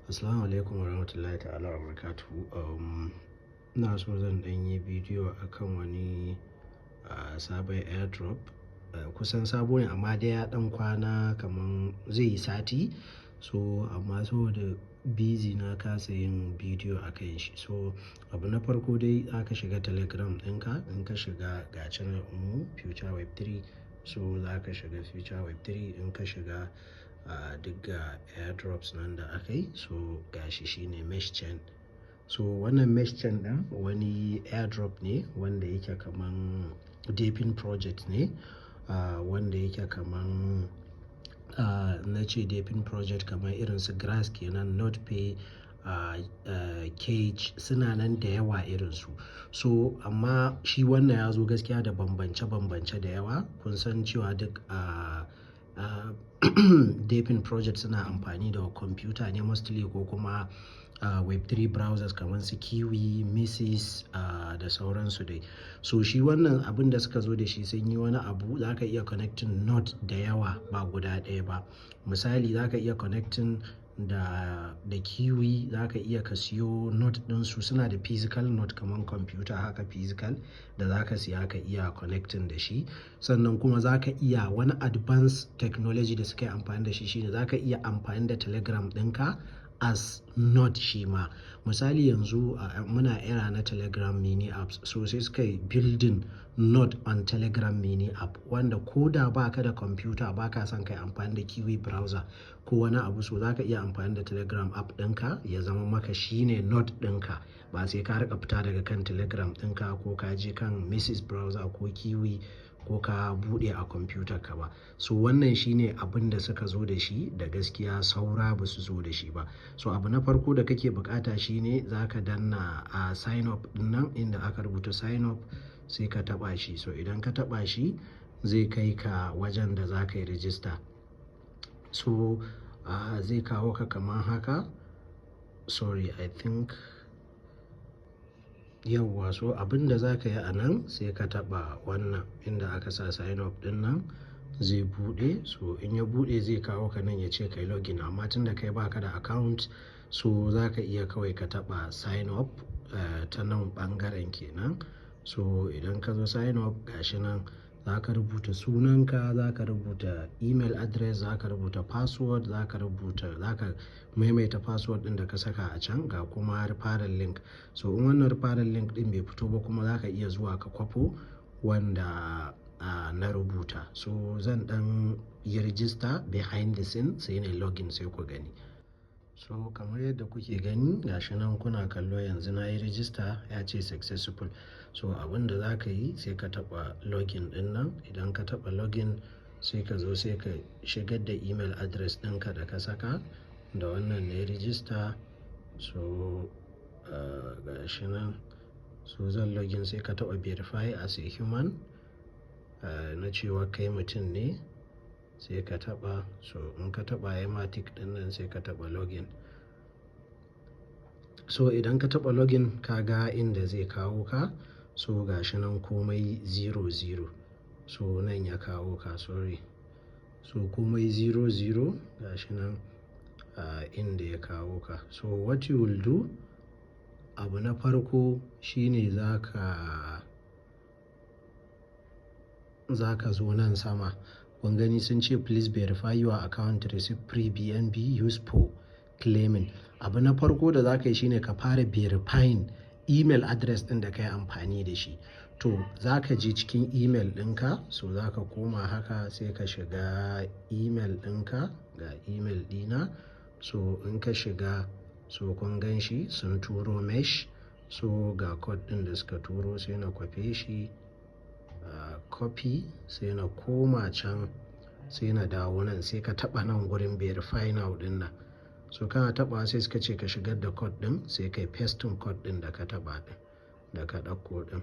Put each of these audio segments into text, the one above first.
Assalamu alaikum warahmatullahi ta'ala wabarakatuh. Ina so zan ɗan yi bidiyo akan wani sabon airdrop. Kusan sabo ne amma dai ya ɗan kwana kaman zai yi sati. So amma saboda busy na kasa yin bidiyo a kan shi. So abu na farko dai, zaka shiga Telegram ɗinka. In ka shiga, ga channel mu Future Web 3. So za ka shiga Future Web 3. In ka shiga, duk ga airdrops nan da aka yi. So gashi shine Mesh Chain. So wannan Mesh Chain ɗin wani airdrop ne wanda yake kaman DePIN project ne. Wanda yake kaman, na ce DePIN project kamar irin su Grass kenan, NodePay, Cage, suna nan da yawa irinsu. So amma shi wannan ya zo gaskiya da bambance-bambance da yawa. Kun san cewa duk DePIN project suna amfani da kwamfuta ne mostly, ko kuma Web3 browsers kamar su Kiwi, Mises, da sauransu dai. So shi wannan abun da suka zo da shi, sun yi wani abu, za ka iya connecting node da yawa, ba guda ɗaya ba. Misali, za ka iya connecting da Kiwi, za ka iya ka siyo node ɗinsu. Suna da physical node kamar kwamfuta haka, physical da za ka siya ka iya connecting da shi. Sannan kuma za ka iya, wani advanced technology da suka yi amfani da shi shine za ka iya amfani da Telegram ɗinka as node shi ma. Misali, yanzu muna era na Telegram mini apps, so sai suka yi building node on Telegram mini app, wanda ko da ba ka da kwamfuta, ba ka son ka yi amfani da Kiwi browser ko wani abu, so za ka iya amfani da Telegram app ɗinka ya zama maka shine node ɗinka. Ba sai ka riƙa fita daga kan Telegram ɗinka ko ka je kan Mises browser ko Kiwi ko ka buɗe a kwamfutar ka ba. So wannan shine abin da suka zo da shi da gaskiya saura ba su zo da shi ba. So abu na farko da kake buƙata shine za ka danna a sign up ɗinnan inda aka rubuta sign up, sai ka taɓa shi. So idan ka taɓa shi, zai kai ka wajen da za ka yi register. So zai kawo ka kamar haka. Sorry, I think yauwa. So abin da za ka yi a nan, sai ka taɓa wannan inda aka sa sign up ɗinnan, zai buɗe. So in ya buɗe, zai kawo ka nan ya ce ka yi login, amma tun da kai ba ka da account, so za ka iya kawai ka taɓa sign up ta nan ɓangaren kenan. So idan ka zo sign up, gashi nan za ka rubuta sunanka, za ka rubuta email address, za ka rubuta password, za ka maimaita password ɗin da ka saka a can, ga kuma referral link. So in wannan referral link ɗin bai fito ba kuma, za ka iya zuwa ka kwafo wanda na rubuta. So zan ɗan yi register behind the scene, sai na login, sai ku gani. So kamar yadda kuke gani, gashi nan kuna kallo, yanzu na yi register, ya ce successful. So abin da za ka yi, sai ka taɓa login ɗin nan. Idan ka taɓa login, sai ka zo sai ka shigar da email address ɗinka da ka saka da wannan na yi register. So gashi nan. So zan login, sai ka taɓa verify as a human, na cewa kai mutum ne, sai ka taɓa. So in ka taɓa, ya ma tick ɗin nan, sai ka taɓa login. So idan ka taɓa login, ka ga inda zai kawo ka. So gashi nan komai zero zero. So nan ya kawo ka, sorry. So komai zero zero, gashi nan inda ya kawo ka. So what you will do, abu na farko shine za ka zo nan sama. Kun gani sun ce, "Please verify your account to receive free BNB use for claiming." Abu na farko da za ka yi shine ka fara verifying email address ɗin da ka yi amfani da shi. To za ka je cikin email ɗinka, so za ka koma haka, sai ka shiga email ɗinka, ga email ɗina. So in ka shiga, so kun gan shi sun turo Mesh. So ga code ɗin da suka turo, sai na kwafe shi, copy, sai na koma can, sai na dawo nan, sai ka taɓa nan gurin verify now ɗin nan. So kana taɓa, sai suka ce ka shigar da code ɗin, sai ka yi pasting code ɗin da ka taɓa ɗin, da ka ɗauko ɗin.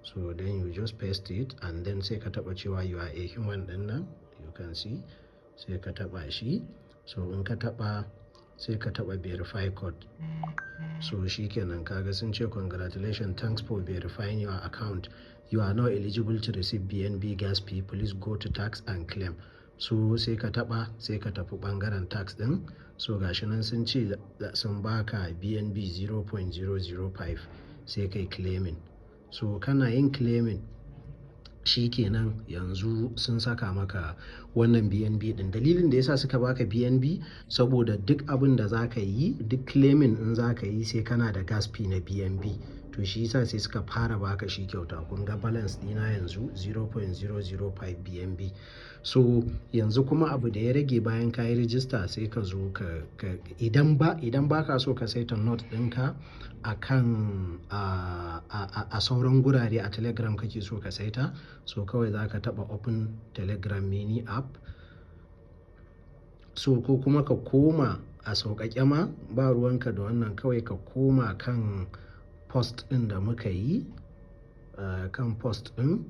So then you just paste it and then sai ka taɓa cewa you are a human ɗin nan, you can see, sai ka taɓa shi. So in ka taɓa, sai ka taɓa verify code. So shi kenan, ka ga sun ce, "Congratulations, thanks for verifying your account. You are now eligible to receive BNB gas fee. Please go to task and claim." So sai ka taɓa, sai ka tafi ɓangaren task ɗin. So gashi nan sun ce sun baka BNB 0.005, sai kai claiming. So kana yin claiming, shi kenan, yanzu sun saka maka wannan BNB ɗin. Dalilin da ya sa suka baka BNB, saboda duk abin da za ka yi, duk claiming in za ka yi, sai kana da gas fee na BNB. To shi yasa sai suka fara baka shi kyauta. Kun ga balance ɗina yanzu 0.005 BNB. So yanzu kuma abu da ya rage, bayan ka yi register, sai ka zo ka idan ba ka so ka saita node ɗinka a kan a sauran gurare, a Telegram kake so ka saita. So kawai za ka taɓa open Telegram mini app. So ko kuma ka koma a sauƙaƙe ma, ba ruwan ka da wannan, kawai ka koma kan post ɗin da muka yi, kan post ɗin.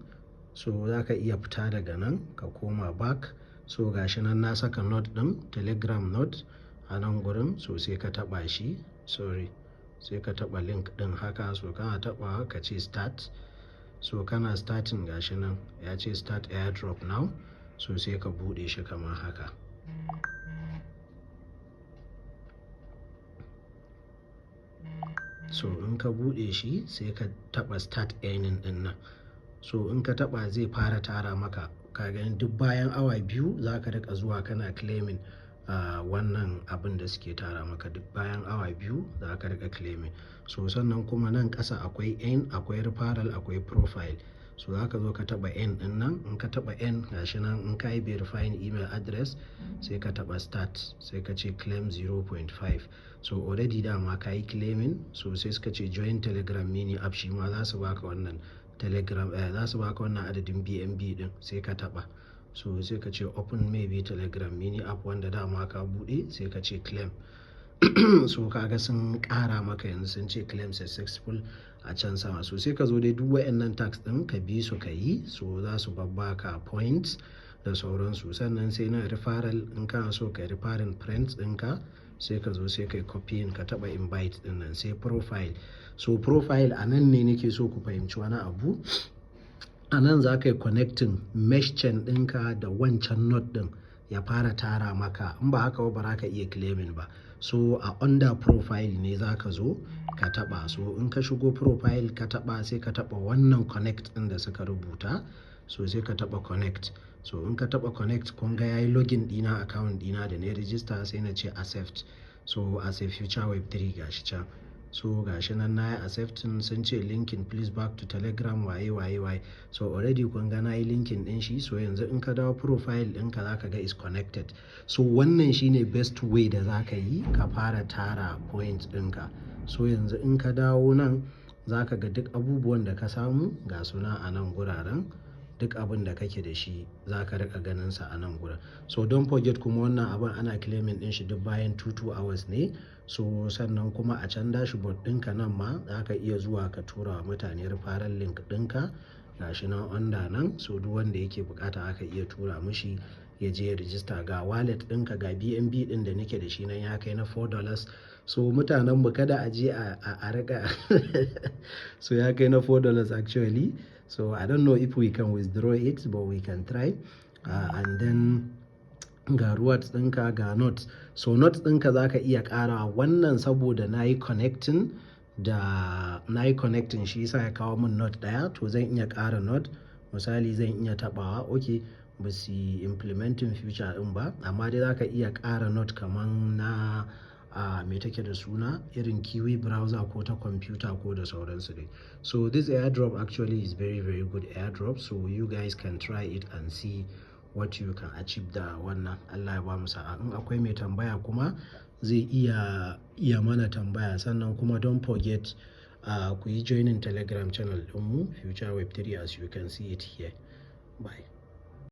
So za ka iya fita daga nan ka koma back. So gashi nan na saka node ɗin, Telegram node a nan gurin. So sai ka taɓa shi, sorry, sai ka taɓa link ɗin haka. So kana taɓawa ka ce start. So kana starting, gashi nan ya ce "Start airdrop now". So sai ka buɗe shi kamar haka. So in ka buɗe shi, sai ka taɓa start earning ɗin nan. So in ka taɓa, zai fara tara maka. Ka gani, duk bayan awa 2 za ka riƙa zuwa kana claiming wannan abin da suke tara maka. Duk bayan awa 2 za ka riƙa claiming. So sannan kuma nan ƙasa akwai earn, akwai referral, akwai profile. So za ka zo ka taɓa earn ɗin nan. In ka taɓa earn, gashi nan in ka yi verifying email address, sai ka taɓa start, sai ka ce claim 0.5. So already dama ka yi claiming. So sai suka ce join Telegram mini app, shi ma za su baka wannan Telegram, za su baka wannan adadin BNB ɗin, sai ka taɓa. So sai ka ce open maybe Telegram mini app, wanda dama ka buɗe, sai ka ce claim. So ka ga sun ƙara maka yanzu, sun ce claim successful a can sama. So sai ka zo dai duk wayannan tasks ɗin ka bi su ka yi, so za su babbaka points da sauransu. Sannan sai na referral, in kana so ka yi referring friends ɗinka, sai ka zo sai ka yi copying, ka taɓa invite ɗin nan, sai profile. So profile a nan ne nake so ku fahimci wani abu. A nan za ka yi connecting mesh chain ɗinka da wancan node ɗin, ya fara tara maka. In ba haka ba, ba za ka iya claiming ba. So a under profile ne za ka zo ka taɓa. So in ka shigo profile ka taɓa, sai ka taɓa wannan connect ɗin da suka rubuta. So sai ka taɓa connect. So in ka taɓa connect, kun ga yayi login ɗina, account ɗina da na yi register, sai na ce accept. So as a future web3, gashi can. So gashi nan na yi accepting, sun ce linking, please back to Telegram, waye waye waye. So already kun ga na yi linking ɗin shi. So yanzu in ka dawo profile ɗinka, za ka ga is connected. So wannan shine best way da za ka yi ka fara tara points ɗinka. So yanzu in ka dawo nan, za ka ga duk abubuwan da ka samu ga suna a nan guraren. Duk abin da kake da shi za ka riƙa ganinsa a nan gurin. So don't forget kuma, wannan abin ana claiming ɗin shi duk bayan 2 hours ne. So sannan kuma a can dashboard ɗinka nan ma za ka iya zuwa ka tura wa mutane referral link ɗinka. Gashi nan under nan. So duk wanda yake bukata aka iya tura mishi ya je ya register. Ga wallet ɗinka, ga BNB ɗin da nake da shi nan ya kai na $4. So mutanen mu, kada a je a riƙa, so ya kai na $4 actually. So I don't know if we can withdraw it, but we can try. And then ga rewards ɗinka, ga notes. So notes ɗinka za ka iya ƙara wannan, saboda na yi connecting, shi yasa ya kawo mun node ɗaya. To zan iya ƙara node. Misali, zan iya taɓawa, okay, ba su implementing feature ɗin ba, amma dai za ka iya ƙara node kaman na me take da suna, irin Kiwi browser ko ta computer ko da sauransu dai. So this airdrop actually is very very good airdrop, so you guys can try it and see what you can achieve da wannan. Allah ya bamu sa'a. In akwai mai tambaya kuma, zai iya mana tambaya. Sannan kuma don't forget ku yi joining Telegram channel ɗinmu, Future Web3, as you can see it here. Bye.